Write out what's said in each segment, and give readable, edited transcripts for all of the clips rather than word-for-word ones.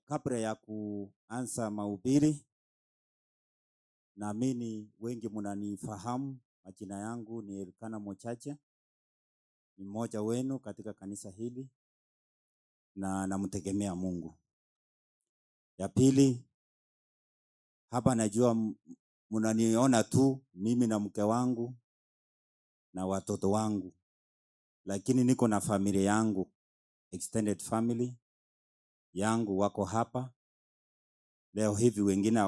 Kabla ya kuanza mahubiri, naamini wengi mnanifahamu. Majina yangu ni Elkana Mochache, ni mmoja wenu katika kanisa hili na namtegemea Mungu. Ya pili, hapa najua mnaniona tu mimi na mke wangu na watoto wangu, lakini niko na familia yangu, extended family yangu wako hapa leo hivi. Wengine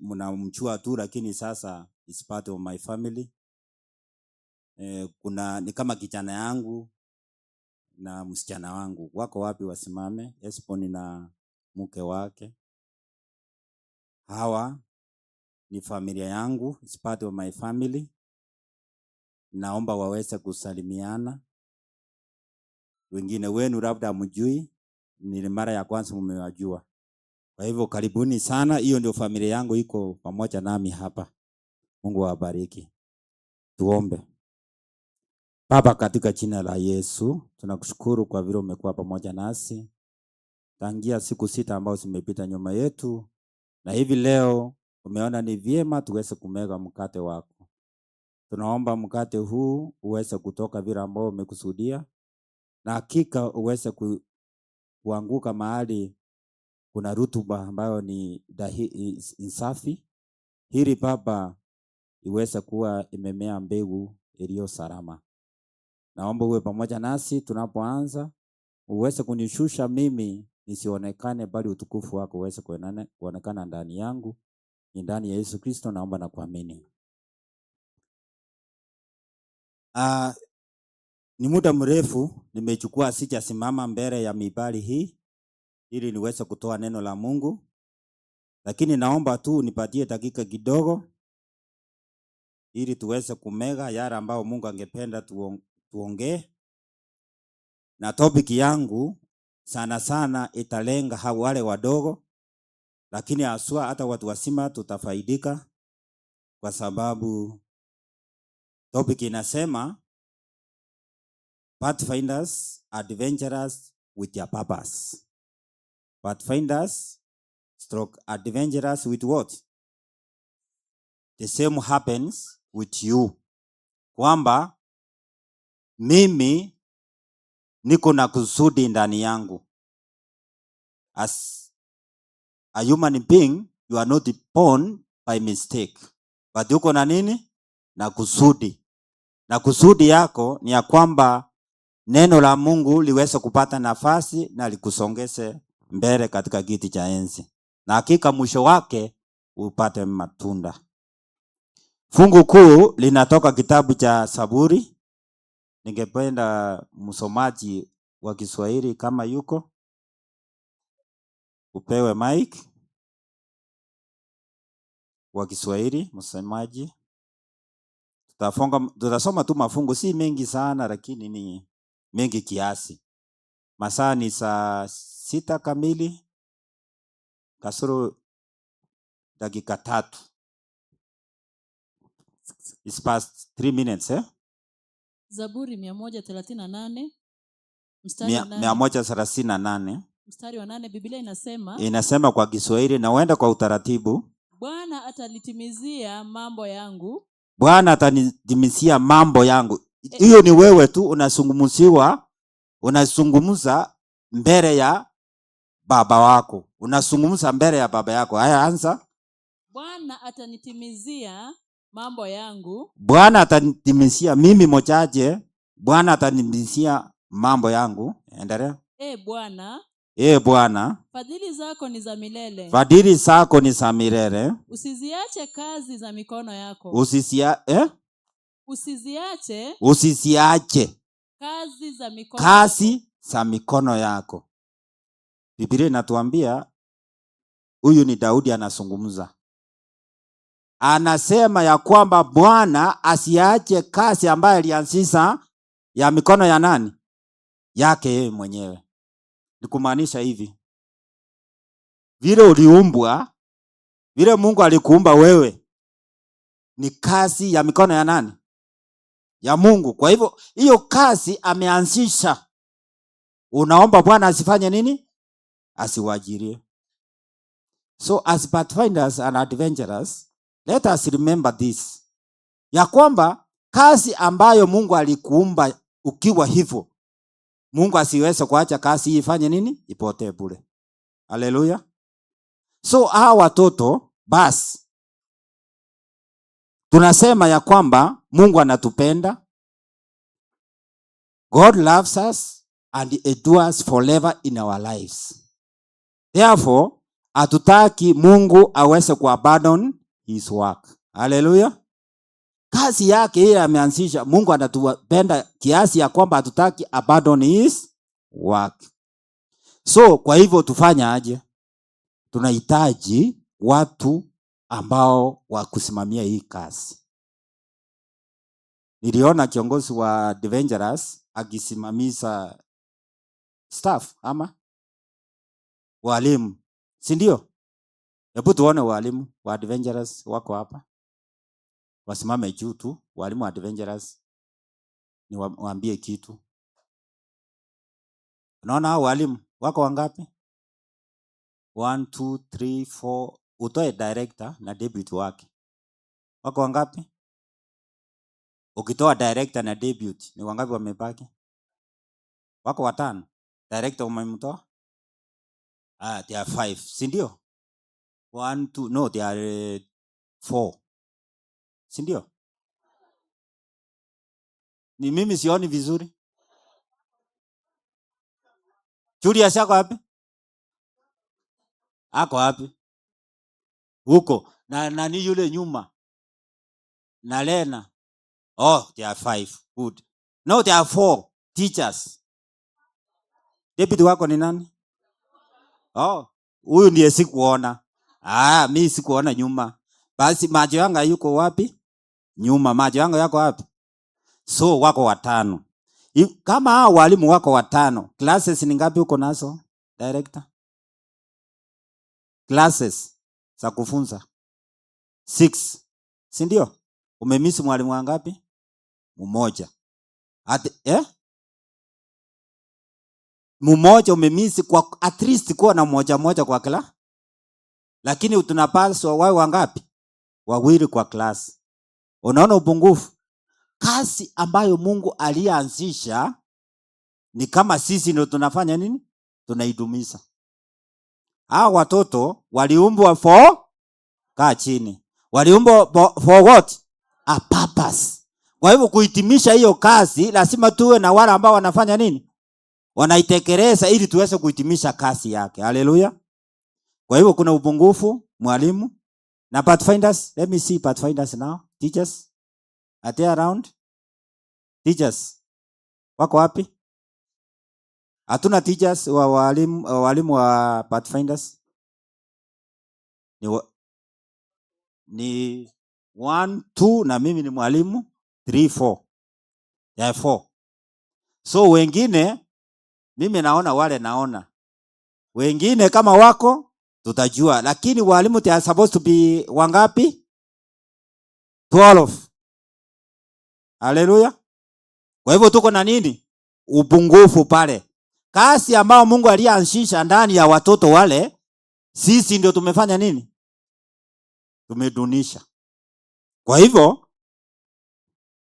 mnamjua tu, lakini sasa is part of my family. Kuna ni kama kijana yangu na msichana wangu wako wapi? Wasimame. Esbon na mke wake. Hawa ni familia yangu, is part of my family. Naomba waweze kusalimiana. Wengine wenu labda hamjui, ni mara ya kwanza mmewajua. Kwa hivyo karibuni sana, hiyo ndio familia yangu iko pamoja nami hapa. Mungu awabariki. Tuombe. Baba, katika jina la Yesu, tunakushukuru kwa vile umekuwa pamoja nasi tangia siku 6 ambazo zimepita nyuma yetu, na hivi leo umeona ni vyema tuweze kumega mkate wako. Tunaomba mkate huu uweze kutoka vile ambao umekusudia, na hakika uweze kuanguka mahali kuna rutuba ambayo ni safi, ili Baba iweze kuwa imemea mbegu iliyo salama. Naomba uwe pamoja nasi tunapoanza, uweze kunishusha mimi nisionekane, bali utukufu wako uweze kuonekana ndani yangu. Ni ndani ya Yesu Kristo naomba na kuamini. Ni muda mrefu nimechukua sijasimama mbele ya mibali hii ili niweze kutoa neno la Mungu, lakini naomba tu nipatie dakika kidogo ili tuweze kumega yale ambayo Mungu angependa tuongee. Na topic yangu sana sana italenga hao wale wadogo, lakini haswa hata watu wazima tutafaidika, kwa sababu topic inasema Pathfinders, Adventurers with their purpose. Pathfinders stroke adventurers with what? The same happens with you. Kwamba mimi niko na kusudi ndani yangu. As a human being, you are not born by mistake. But uko na nini? Na kusudi. Na kusudi yako ni ya kwamba neno la Mungu liweze kupata nafasi na likusongeze mbele katika kiti cha enzi. Na hakika mwisho wake upate matunda. Fungu kuu linatoka kitabu cha Zaburi. Ningependa msomaji wa Kiswahili kama yuko upewe mic wa Kiswahili, msomaji. Tutasoma tu mafungu si mengi sana, lakini ni mengi kiasi. Masaa ni saa 6 kamili kasoro dakika 3. It's past 3 minutes, eh? Zaburi 138, mstari wa 8. 138. Mstari wa 8, Biblia inasema, Inasema kwa Kiswahili na uende kwa utaratibu. Bwana atanitimizia mambo yangu. Bwana atanitimizia mambo yangu. Hiyo ni wewe tu unazungumziwa, unazungumza mbele ya baba wako. Unazungumza mbele ya baba yako. Haya, anza. Bwana atanitimizia mambo yangu. Bwana atanitimizia mimi mochache. Bwana atanitimizia mambo yangu. Endelea. Bwana. Bwana. Fadhili zako ni za milele. Fadhili zako ni za milele. Usiziache kazi za mikono yako. Usiziache. Usiziache. Kazi za mikono Kazi yako. za mikono yako. Biblia inatuambia huyu ni Daudi anazungumza. Anasema ya kwamba Bwana asiache kazi ambayo alianzisha ya mikono ya nani? Yake yeye mwenyewe. Ni kumaanisha hivi. Vile uliumbwa, vile Mungu alikuumba wewe, ni kazi ya mikono ya nani? Ya Mungu. Kwa hivyo hiyo kazi ameanzisha. Unaomba Bwana asifanye nini? Asiwajirie. So as pathfinders and adventurers, let us remember this, ya kwamba kazi ambayo Mungu alikuumba ukiwa hivyo, Mungu asiweze kuacha kazi hii ifanye nini? Ipotee bure. Haleluya. So hawa watoto basi tunasema ya kwamba Mungu anatupenda. God loves us and endures forever in our lives. Therefore, hatutaki Mungu aweze kuabandon his work. Haleluya. Kazi yake ile ameanzisha, Mungu anatupenda kiasi ya kwamba hatutaki abandon his work. So kwa hivyo tufanye aje? Tunahitaji watu ambao wa kusimamia hii kazi. Niliona kiongozi wa Adventurers akisimamisha staff ama walimu, si ndio? Hebu tuone walimu wa Adventurers wako hapa, wasimame juu tu. Walimu wa Adventurers ni waambie kitu. Unaona hao walimu wako wangapi? One, two, three, four. Utoe director na deputy wake, wako wangapi? Ukitoa director na deputy ni wangapi wamebaki? Wako watano. Director umemtoa? Ah, they are five, si ndio? One, two, no, they are four, si ndio? Ni mimi sioni vizuri. Julius ako wapi? Ako wapi? Huko. Na nani yule nyuma? Na Lena. Oh, they are five. Good. No, they are four teachers. Deputy wako ni nani? Oh, huyu ndiye sikuona. Ah, mi sikuona nyuma. Basi macho yangu yuko wapi? Nyuma. Macho yangu yako wapi? So wako watano. Kama hao walimu wako watano, classes ni ngapi uko nazo, director? Classes za kufunza six, si ndio? Umemiss mwalimu wangapi? Mmoja. Eh? Mmoja umemiss kwa at least kuwa na mmoja mmoja kwa kila. Lakini tunapaswa wawe wangapi? Wawili kwa class. Unaona upungufu? Kazi ambayo Mungu alianzisha ni kama sisi ndio tunafanya nini? Tunaidumisha. Hawa watoto waliumbwa for, kaa chini. Waliumbwa for what? A purpose. Kwa hivyo kuhitimisha hiyo kazi lazima tuwe na wale ambao wanafanya nini? Wanaitekeleza ili tuweze kuhitimisha kazi yake. Haleluya. Kwa hivyo kuna upungufu mwalimu na pathfinders. Let me see pathfinders now. Teachers. Are they around? Teachers. Wako wapi? Hatuna teachers wa walimu, wa walimu wa pathfinders. Ni one, two na mimi ni mwalimu three, four. Yeah, four. So wengine mimi naona wale naona. Wengine kama wako tutajua, lakini walimu they are supposed to be wangapi? 12. Haleluya. Kwa hivyo tuko na nini? Upungufu pale. Kazi ambayo Mungu alianzisha ndani ya watoto wale, sisi ndio tumefanya nini? Tumedunisha. Kwa hivyo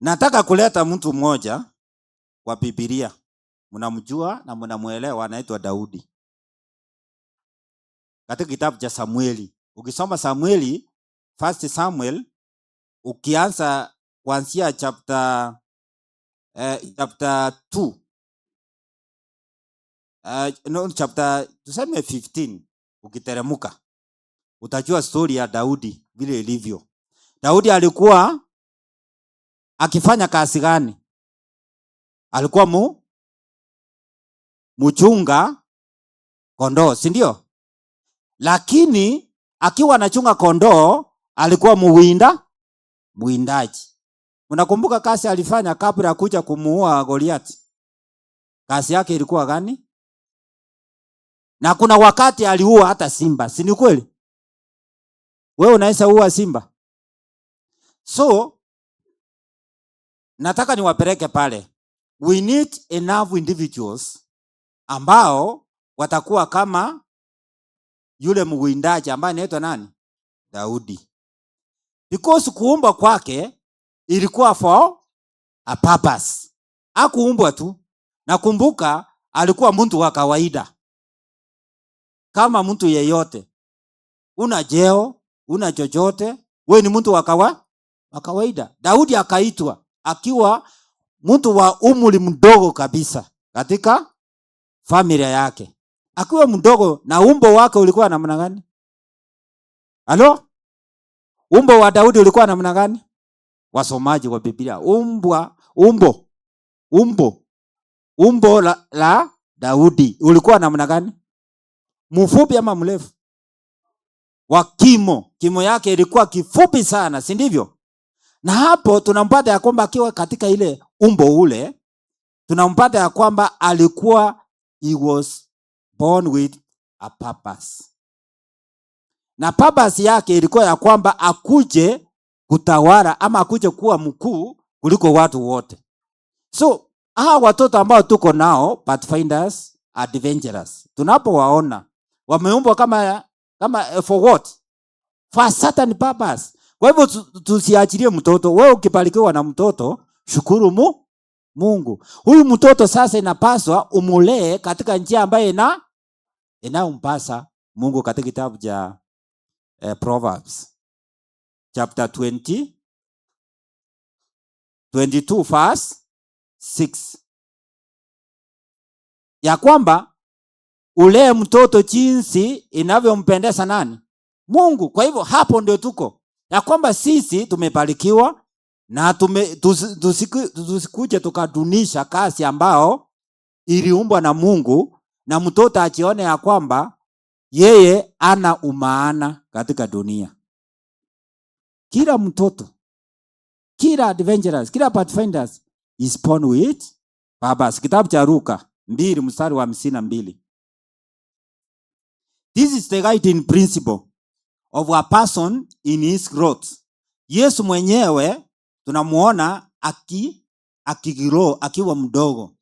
nataka kuleta mtu mmoja wa Biblia. Mnamjua na mnamuelewa, anaitwa Daudi. Katika kitabu cha Samueli. Ukisoma Samueli, First Samuel, ukianza kuanzia chapter 2. No, chapter tuseme 15 ukiteremuka utajua story ya Daudi vile ilivyo. Daudi alikuwa akifanya kazi gani? Alikuwa mchunga kondoo, si ndio? Lakini akiwa anachunga kondoo alikuwa mwindaji. Mnakumbuka kazi alifanya kabla ya kuja kumuua Goliath? Kazi yake ilikuwa gani? Na kuna wakati aliua hata simba, si ni kweli? Wewe unaweza ua simba? So nataka niwapeleke pale. We need enough individuals ambao watakuwa kama Yule mwindaji ambaye anaitwa nani? Daudi. Because kuumbwa kwake ilikuwa for a purpose. Hakuumbwa tu. Nakumbuka alikuwa mtu wa kawaida kama mtu yeyote. Una cheo, una chochote, we ni mtu wa kawaida. Daudi akaitwa akiwa mtu wa umri mdogo kabisa katika familia yake, akiwa mdogo. Na umbo wake ulikuwa namna gani? Halo, umbo wa Daudi ulikuwa namna gani? Wasomaji wa Biblia, umbwa umbo umbo umbo la Daudi ulikuwa namna gani? Mfupi ama mrefu? Wa kimo, kimo yake ilikuwa kifupi sana, si ndivyo? Na hapo tunampata ya kwamba akiwa katika ile umbo ule, tunampata ya kwamba alikuwa, he was born with a purpose, na purpose yake ilikuwa ya kwamba akuje kutawala ama akuje kuwa mkuu kuliko watu wote. So hawa watoto ambao tuko nao, Pathfinders, Adventurers, tunapowaona wameumbwa kama for what? For a certain purpose. Kwa hivyo tusiachilie mtoto. Wewe ukibarikiwa na mtoto, shukuru Mungu. Huyu mtoto sasa inapaswa umulee katika njia ambayo inayompasa Mungu katika kitabu cha Proverbs chapter 20 22 verse 6, ya kwamba ulee mtoto jinsi inavyompendeza nani? Mungu. Kwa hivyo hapo ndio tuko ya kwamba sisi tumebarikiwa na tusikuje tukadunisha kazi ambao iliumbwa na Mungu, na mtoto ajione ya kwamba yeye ana umaana katika dunia. Kila mtoto, kila adventurers, kila Pathfinders is born with purpose. Kitabu cha Luka 2 mstari wa 52. This is the guiding principle of a person in his growth. Yesu mwenyewe tunamuona akigrow akiwa mdogo,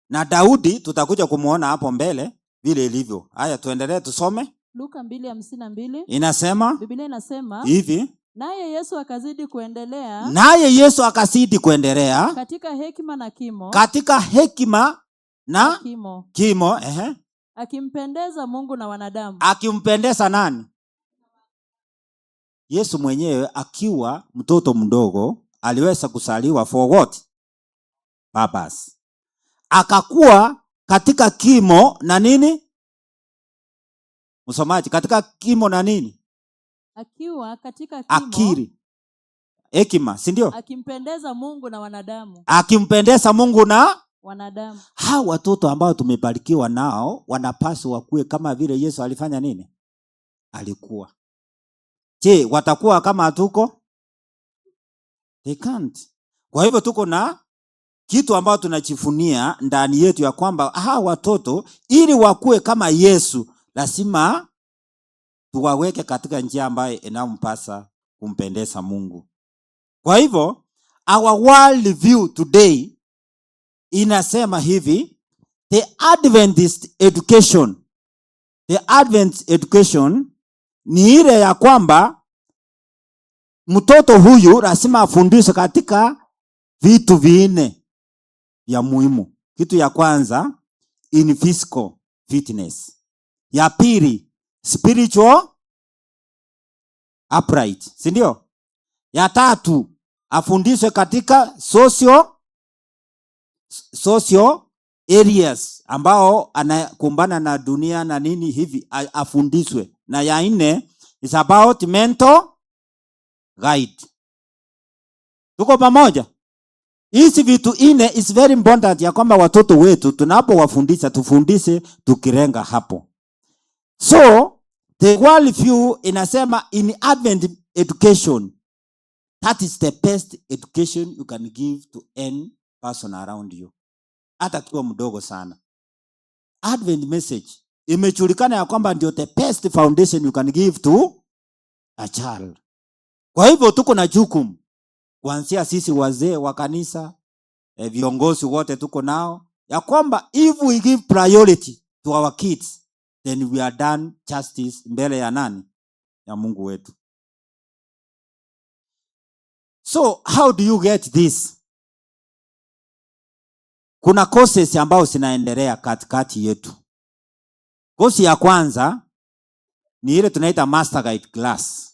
na Daudi tutakuja kumuona hapo mbele vile ilivyo. Haya, tuendelee tusome. Luka 2:52. Inasema Biblia inasema hivi: Naye Yesu akazidi kuendelea Naye Yesu akazidi kuendelea katika hekima na kimo, katika hekima na kimo, kimo, ehe, akimpendeza Mungu na wanadamu. Akimpendeza nani? Yesu mwenyewe akiwa mtoto mdogo aliweza kuzaliwa for what purpose? Akakuwa katika kimo na nini? Msomaji, katika kimo na nini? Akiwa katika kimo, Akili, hekima, si ndio? Akimpendeza Mungu na wanadamu. Akimpendeza Mungu na Wanadamu. Hawa watoto ambao tumebarikiwa nao wanapaswa wakuwe kama vile Yesu alifanya nini? Alikuwa. Je, watakuwa kama hatuko? They can't. Kwa hivyo tuko na kitu ambayo tunajivunia ndani yetu ya kwamba hawa watoto ili wakuwe kama Yesu lazima tuwaweke katika njia ambayo inampasa kumpendeza Mungu. Kwa hivyo our world view today inasema hivi, the Adventist education ni ile ya kwamba mtoto huyu lazima afundishwe katika vitu vinne vya muhimu. Kitu ya kwanza, in physical fitness. Ya pili, spiritual upright, si ndio? Ya tatu, afundishwe katika social areas ambao anakumbana na dunia na nini hivi, afundishwe. Na ya nne is about mental guide. Tuko pamoja? Hizi vitu nne is very important ya kwamba watoto wetu tunapowafundisha tufundishe tukilenga hapo. So the world view inasema in Advent education, that is the best education you can give to any person around you, hata akiwa mdogo sana. Advent message imejulikana ya kwamba ndio the best foundation you can give to a child. Kwa hivyo tuko na jukumu kuanzia sisi wazee wa kanisa, viongozi wote tuko nao, ya kwamba if we give priority to our kids, they Then we are done justice mbele ya nani? Ya Mungu wetu. So how do you get this? Kuna courses ambayo zinaendelea katikati yetu. Kosi ya kwanza ni ile tunaita Master Guide class.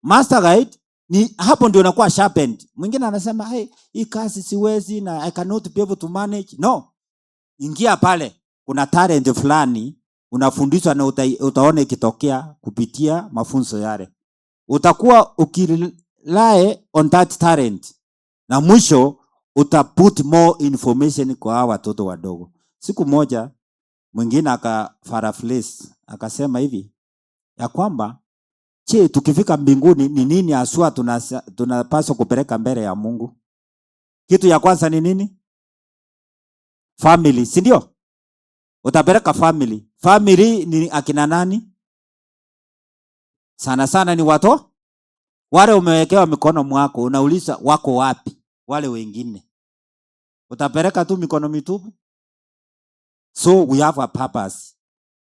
Master Guide ni hapo ndio unakuwa sharpened. Mwingine anasema, "Hey, hii kazi siwezi na I cannot be able to manage." No. Ingia pale, kuna talent fulani unafundishwa na utaona ikitokea kupitia mafunzo yale. Utakuwa ukirely on that talent na mwisho uta put more information kwa hawa watoto wadogo. Siku moja mwingine aka paraphrase akasema hivi ya kwamba, je, tukifika mbinguni ni nini haswa tunapaswa kupeleka mbele ya Mungu? Kitu ya kwanza ni nini? Family, si ndio? Utapeleka family. Family ni akina nani? Sana sana ni watu wale umewekewa mikono mwako, unauliza wako wapi wale wengine? Utapeleka tu mikono mitupu? So we have a purpose.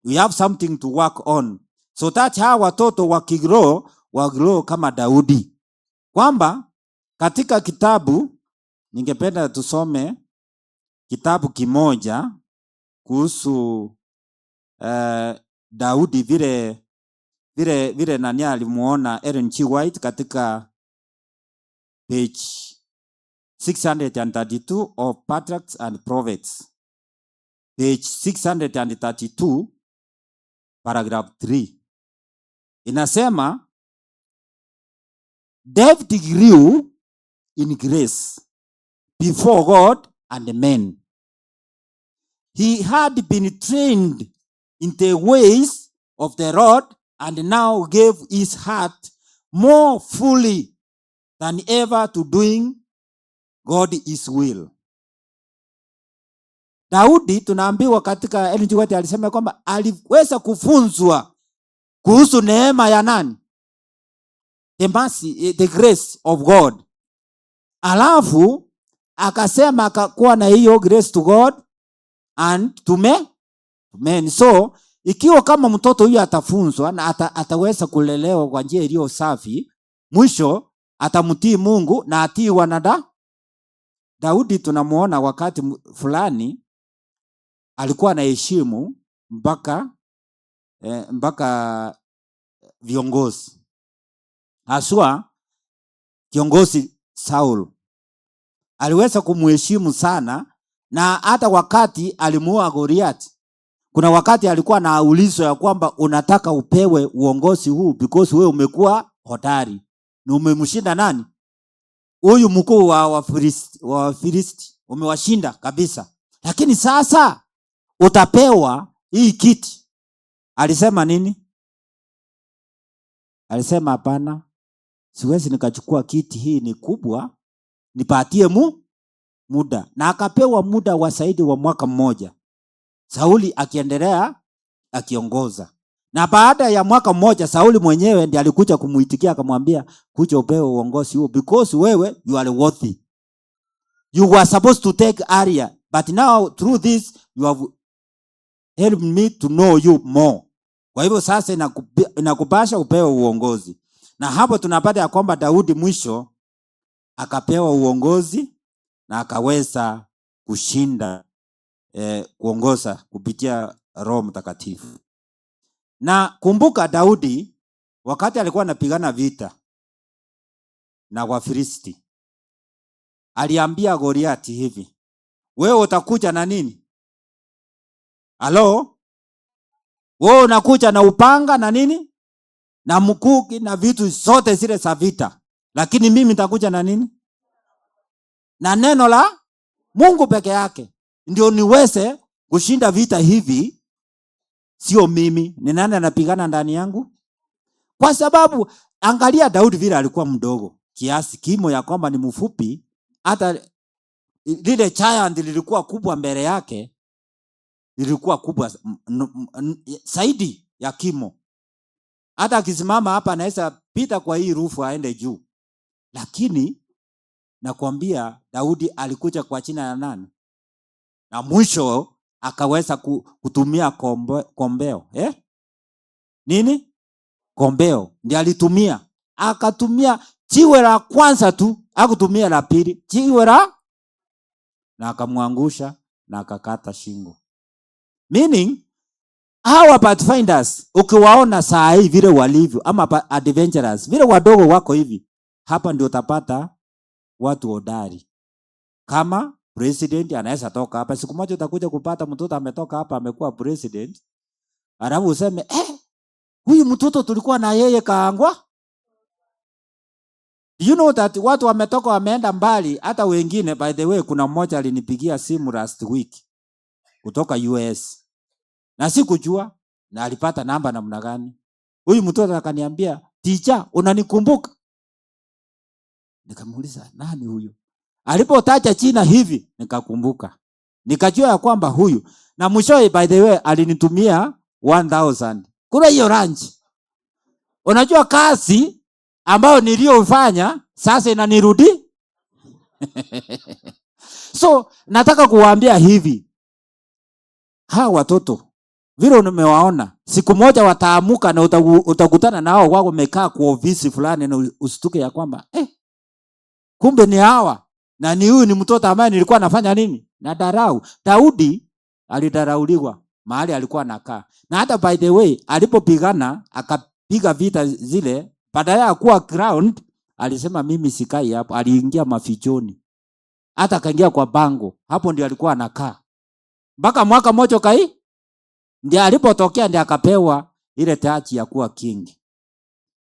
We have something to work on. So that hawa watoto wakigrow, wagrow kama Daudi. Kwamba katika kitabu, ningependa tusome kitabu kimoja kuhusu Daudi vile nani alimuona Ellen G. White katika page 632 of Patriarchs and Prophets. Page 632 paragraph 3. Inasema, "David grew in grace before God and men. He had been trained in the ways of the Lord and now gave his heart more fully than ever to doing God his will." Daudi tunaambiwa katika Ellen G. White alisema kwamba aliweza kufunzwa kuhusu neema ya nani? The mercy, the grace of God. Alafu akasema akakuwa na hiyo grace to God and to men. So ikiwa kama mtoto huyu atafunzwa na ataweza kulelewa kwa njia iliyo safi, mwisho atamtii Mungu na atii wanada. Daudi tunamuona wakati fulani alikuwa anaheshimu mpaka viongozi, haswa kiongozi Saul aliweza kumheshimu sana, na hata wakati alimuua Goliath, kuna wakati alikuwa na ulizo ya kwamba unataka upewe uongozi huu because wewe umekuwa hodari na umemshinda nani huyu mkuu wa Wafilisti, umewashinda kabisa, lakini sasa utapewa hii kiti. Alisema nini? Alisema hapana, siwezi nikachukua kiti, hii ni kubwa, nipatie muda. Na akapewa muda wa zaidi wa mwaka mmoja, Sauli akiendelea akiongoza. Na baada ya mwaka mmoja Sauli mwenyewe ndiye alikuja kumuitikia akamwambia, "Kuja upewe uongozi huo because wewe you are worthy. You were supposed to take area, but now through this you have helped me to know you more." Kwa hivyo sasa inakupasha upewe uongozi. Na hapo tunapata ya kwamba Daudi mwisho akapewa uongozi na akaweza kushinda, kuongoza kupitia Roho Mtakatifu. Na kumbuka Daudi wakati alikuwa anapigana vita na Wafilisti, aliambia Goliati hivi, "Wewe utakuja na nini? Halo? Wewe unakuja na upanga na nini? Na mkuki na vitu zote zile za vita. Lakini mimi nitakuja na nini? Na neno la Mungu peke yake. Ndio niweze kushinda vita hivi. Sio mimi. Ni nani anapigana ndani yangu?" Kwa sababu angalia Daudi vile alikuwa mdogo kiasi kimo ya kwamba ni mfupi, hata lile giant lilikuwa kubwa mbele yake, lilikuwa kubwa zaidi ya kimo. Hata akisimama hapa anaweza pita kwa hii roof aende juu. Lakini nakwambia Daudi alikuja kwa jina ya nani? Na mwisho akaweza kutumia kombeo, eh? Nini? Kombeo. Ndiye alitumia. Akatumia jiwe la kwanza tu, hakutumia la pili. Jiwe la na akamwangusha na akakata shingo. Meaning hawa pathfinders ukiwaona saa hii vile walivyo, ama adventurers vile wadogo wako hivi, hapa ndio utapata watu hodari. Kama president anaweza toka hapa, siku moja utakuja kupata mtoto ametoka hapa amekuwa president, alafu useme huyu mtoto tulikuwa na yeye Kaangwa. You know that watu wametoka wameenda mbali, hata wengine. By the way, kuna mmoja alinipigia simu last week kutoka US na sikujua na alipata namba namna gani. Huyu mtoto akaniambia, "Teacher, unanikumbuka?" Nikamuuliza, "Nani huyu?" Alipotaja jina hivi nikakumbuka, nikajua ya kwamba huyu. Na mwishowe, by the way, alinitumia 1000 kula hiyo lunch. Unajua kazi ambayo niliyofanya sasa inanirudi. So nataka kuwaambia hivi, hawa watoto vile nimewaona, siku moja wataamuka na utakutana nao wao wamekaa kwa ofisi fulani, na usituke ya kwamba kumbe ni hawa na ni huyu ni mtoto ambaye nilikuwa nafanya nini na darau. Daudi alidarauliwa mahali alikuwa anakaa, na hata by the way alipopigana akapiga vita zile, badala ya kuwa crowned alisema, "Mimi sikai hapo." Aliingia mafichoni, hata akaingia kwa pango, hapo ndio alikuwa anakaa mpaka mwaka mmoja kai ndiye alipotokea, ndiye akapewa ile taji ya kuwa king.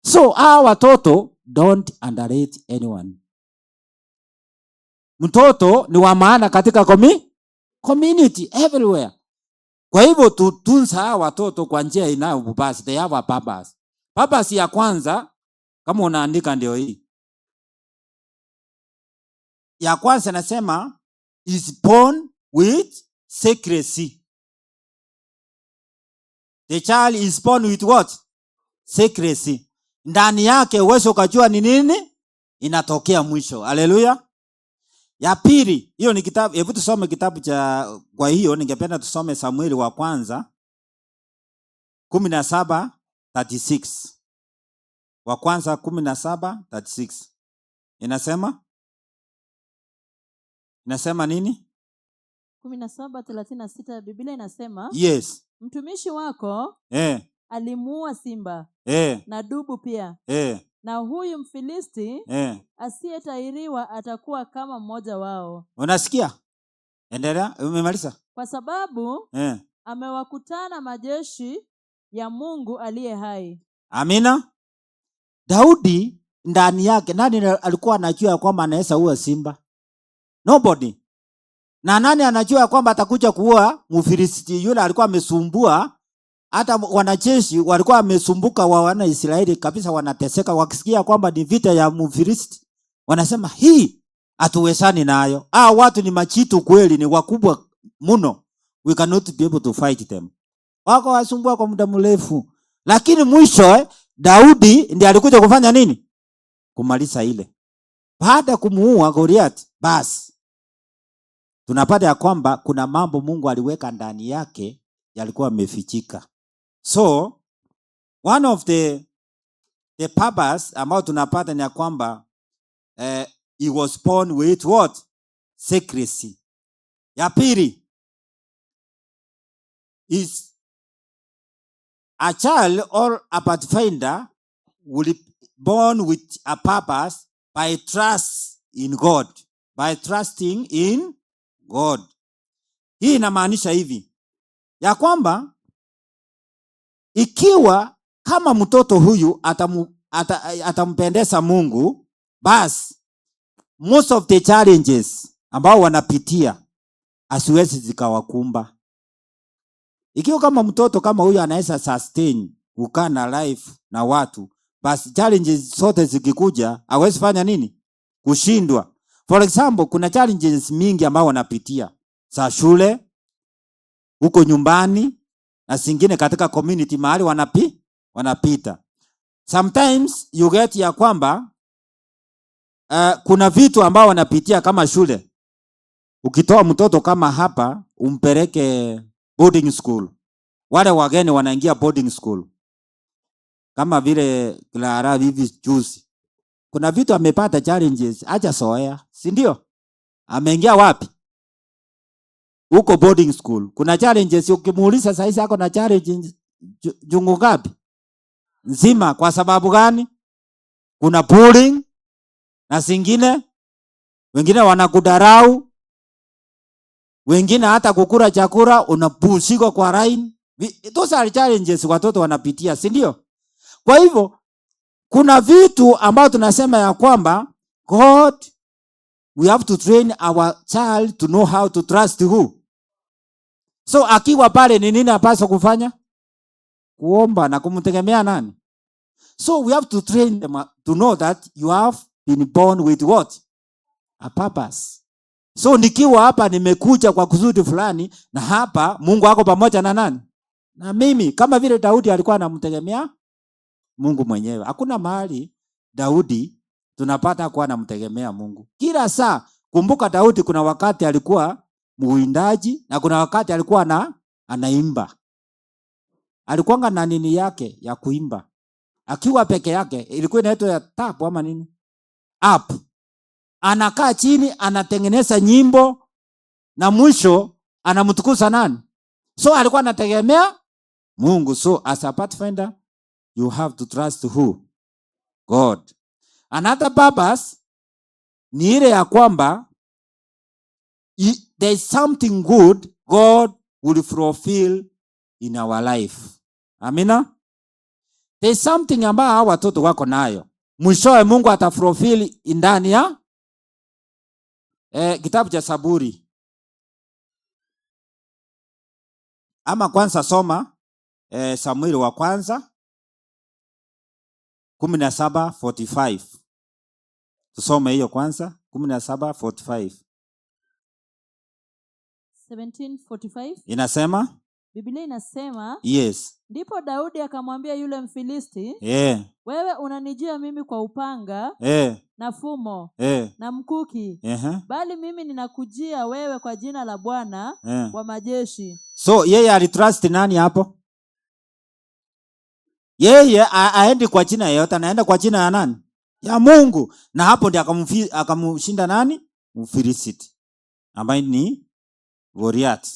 So hawa watoto, don't underrate anyone. Mtoto ni wa maana katika community everywhere. Kwa hivyo tutunza hawa watoto kwa njia inayopasa. They have a purpose. Purpose ya kwanza, kama unaandika, ndio hii. Ya kwanza nasema is born with secrecy. The child is born with what? Secrecy. Ndani yake uweze ukajua ni nini inatokea mwisho. Haleluya. Ya pili, hiyo ni kitabu, hebu tusome kitabu cha, kwa hiyo ningependa tusome Samueli wa kwanza 17:36. Wa kwanza 17:36. Inasema nini? 17:36, Biblia inasema, "Mtumishi wako alimuua simba na dubu pia, na huyu Mfilisti asiyetahiriwa atakuwa kama mmoja wao." Unasikia? Endelea, umemaliza? "Kwa sababu amewakutana majeshi ya Mungu aliye hai." Amina. Daudi ndani yake, nani alikuwa anajua ya kwamba anaweza ua simba? Nobody. Na nani anajua ya kwamba atakuja kuua Mfilisti yule alikuwa amesumbua? Hata wanajeshi walikuwa wamesumbuka wa wana Israeli kabisa, wanateseka wakisikia kwamba ni vita ya Mfilisti, wanasema, "Hii hatuwezani nayo. Ah, watu ni machitu kweli, ni wakubwa mno. We cannot be able to fight them." Wako wasumbua kwa muda mrefu, lakini mwisho Daudi ndiye alikuja kufanya nini? Kumaliza ile. Baada ya kumuua Goliath, basi tunapata ya kwamba kuna mambo Mungu aliweka ndani yake yalikuwa yamefichika. So one of the purpose ambayo tunapata ni ya kwamba he was born with what? Secrecy. Ya pili is a child or a pathfinder will be born with a purpose by trust in God. By trusting in God. Hii inamaanisha hivi ya kwamba ikiwa kama mtoto huyu atampendeza Mungu, basi most of the challenges ambao wanapitia asiwezi zikawakumba. Ikiwa kama mtoto kama huyu anaweza sustain kukaa na life na watu, basi challenges zote zikikuja hawezi fanya nini? Kushindwa. For example, kuna challenges mingi ambao wanapitia za shule, huko nyumbani na zingine katika community mahali wanapita. Sometimes you get ya kwamba kuna vitu ambao wanapitia kama shule. Ukitoa mtoto kama hapa umpeleke boarding school, wale wageni wanaingia boarding school. Kama vile Clara hivi juzi. Kuna vitu amepata challenges, hajazoea, si ndio? Ameingia wapi? Huko boarding school. Kuna challenges, ukimuuliza saizi ako na challenges jungu ngapi? Nzima. Kwa sababu gani? Kuna bullying na zingine, wengine wanakudharau, wengine hata kukula chakula unapushikwa kwa line. Those are challenges watoto wanapitia, si ndio? Kwa hivyo kuna vitu ambao tunasema ya kwamba God, we have to train our child to know how to trust who. So akiwa pale ni nini apaswa kufanya? Kuomba na kumtegemea nani? So we have to train them to know that you have been born with what? A purpose. So nikiwa hapa nimekuja kwa kusudi fulani, na hapa Mungu ako pamoja na nani? Na mimi. Kama vile Daudi alikuwa anamtegemea Mungu mwenyewe. Hakuna mahali Daudi tunapata kuwa anamtegemea Mungu. Kila saa, kumbuka Daudi kuna wakati alikuwa muwindaji na kuna wakati alikuwa anaimba. Alikuwa na nini yake ya kuimba. Akiwa peke yake, ilikuwa inaitwa ya tap ama nini? App. Anakaa chini, anatengeneza nyimbo na mwisho anamtukuza nani? So alikuwa anategemea Mungu. So as a pathfinder, you have to trust who? God. Another purpose ni ile ya kwamba there is something good God will fulfill in our life. Amina? There is something ambayo hawa watoto wako nayo. Mwishowe Mungu atafulfill ndani ya kitabu cha Saburi. Ama kwanza soma Samueli wa kwanza 17:45. Tusome hiyo kwanza, 17:45. 17:45. Inasema? Biblia inasema, Yes. Ndipo Daudi akamwambia yule Mfilisti, Wewe unanijia mimi kwa upanga, na fumo, na mkuki, bali mimi ninakujia wewe kwa jina la Bwana wa majeshi. So yeye alitrust nani hapo? Yeye aendi kwa jina yeyote, anaenda kwa jina ya nani? Ya Mungu. Na hapo ndiye akamshinda nani? Mfilisti ambaye ni Goliath.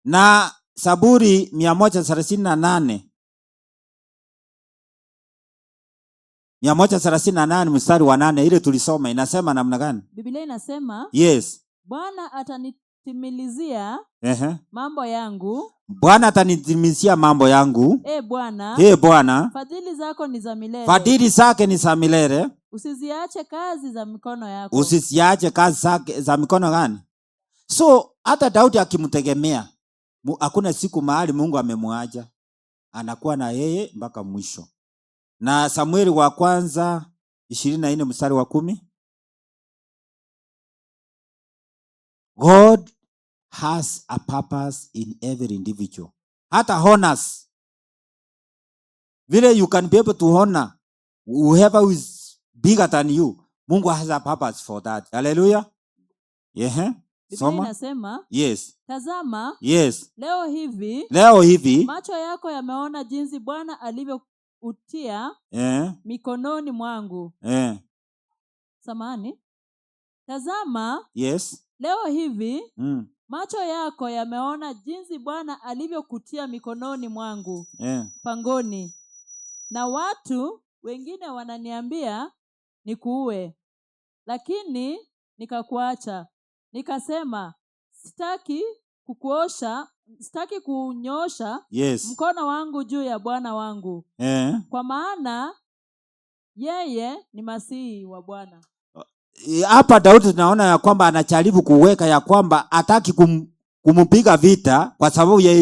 Na Saburi 138. 138 mstari wa 8 ile tulisoma inasema namna gani? Biblia inasema, Yes. Bwana atanitimilizia mambo yangu. Bwana atanitimilizia mambo yangu. Bwana. Bwana. Fadhili zako ni za milele. Fadhili zake ni za milele. Usiziache kazi za mikono yako. Usiziache kazi zake za mikono gani? So hata Daudi akimtegemea, hakuna siku mahali Mungu amemwacha. Anakuwa na yeye mpaka mwisho. Na Samueli wa kwanza 24 mstari wa 10. God has a purpose in every individual. Hata honors. Vile you can be able to honor whoever is bigger than you. Mungu has a purpose for that. Hallelujah. Yeah. Biblia Soma. inasema, Yes. Tazama, Yes. leo hivi, Leo hivi, macho yako yameona jinsi Bwana alivyoutia mikononi mwangu. Samahani. Tazama, Yes. leo hivi, macho yako yameona jinsi Bwana alivyokutia mikononi mwangu pangoni. Na watu wengine wananiambia nikuue, lakini nikakuacha. Nikasema sitaki kukuosha, sitaki kunyoosha mkono wangu juu ya Bwana wangu. Kwa maana yeye ni Masihi wa Bwana. Hapa Daudi tunaona ya kwamba anajaribu kuweka ya kwamba hataki kumpiga vita kwa sababu ya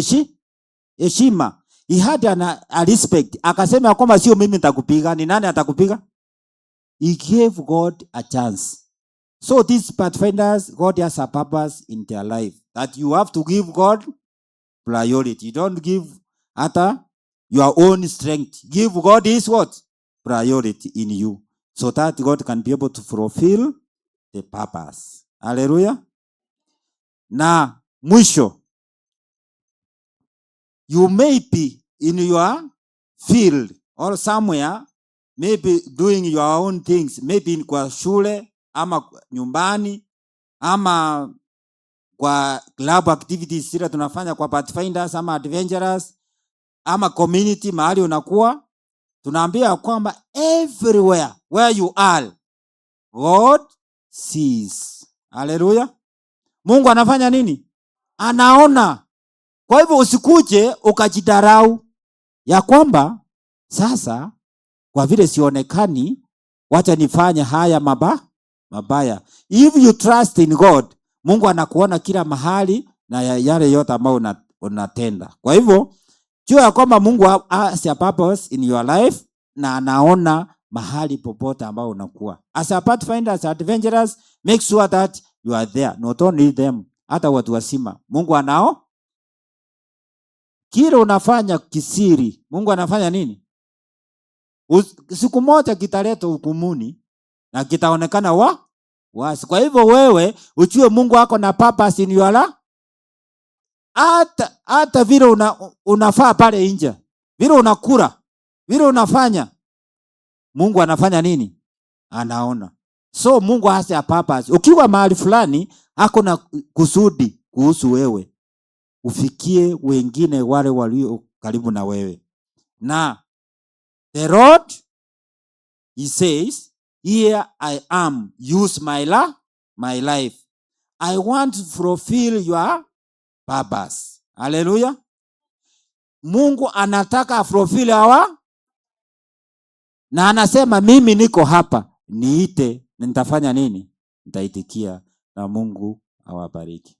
heshima. He had a respect. Akasema ya kwamba sio mimi nitakupiga, ni nani atakupiga? He gave God a chance. So these pathfinders, God has a purpose in their life that you have to give God priority. You don't give hata your own strength. Give God his what? Priority in you, so that God can be able to fulfill the purpose. Hallelujah. Na mwisho, you may be in your field. or somewhere, maybe doing your own things, maybe kwa shule ama nyumbani ama kwa club activities zile tunafanya kwa Pathfinders ama Adventurers ama community mahali unakuwa, tunaambia kwamba everywhere where you are, God sees. Haleluya! Mungu anafanya nini? Anaona. Kwa hivyo usikuje ukajidharau ya kwamba sasa kwa vile sionekani, wacha nifanye haya mabaya. If you trust in God, Mungu anakuona kila mahali na yale yote ambayo unatenda. Kwa hivyo jua ya kwamba Mungu has a purpose in your life na anaona mahali popote ambao unakuwa. As a Pathfinders, adventurers, make sure that you are there. Not only them, hata watu wazima. Mungu anao kile unafanya kisiri. Mungu anafanya nini? Siku moja kitaletwa hukumuni na kitaonekana wazi. Kwa hivyo wewe ujue Mungu ako na purpose in your life. Hata vile unafaa pale nje, vile unakula, vile unafanya, Mungu anafanya nini? Anaona. So Mungu has a purpose. Ukiwa mahali fulani, ako na kusudi kuhusu wewe, ufikie wengine wale walio karibu na wewe. Na the Lord, he says, "Here I am, use my life. I want to fulfill your purpose." Haleluya. Mungu anataka fulfill our, na anasema, "Mimi niko hapa, niite, nitafanya nini? Nitaitikia." Na Mungu awabariki.